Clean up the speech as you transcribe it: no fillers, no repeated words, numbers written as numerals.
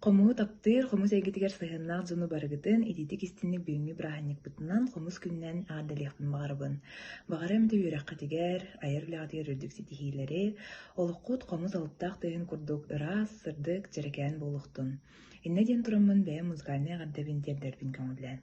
Хомуһу таптыыр, хомус эйгэтигэр сыһыаннаах дьону барыгытын итиитик-истинник бүгүҥҥү бырааһынньыкпытынан хомус күнүнэн эҕэрдэлиэхпин баҕарабын. Баҕарыам этэ үөрэххитигэр, айар үлэҕитигэр үрдүк ситиһиилэри, олоххут хомус алыптаах тыаһын курдук ыраас, сырдык, дьэрэкээн буолуохтун. Иннэ диэн тураммын бэйэм музыкальнай эҕэрдэбин тиэрдэрбин көҥүллээн.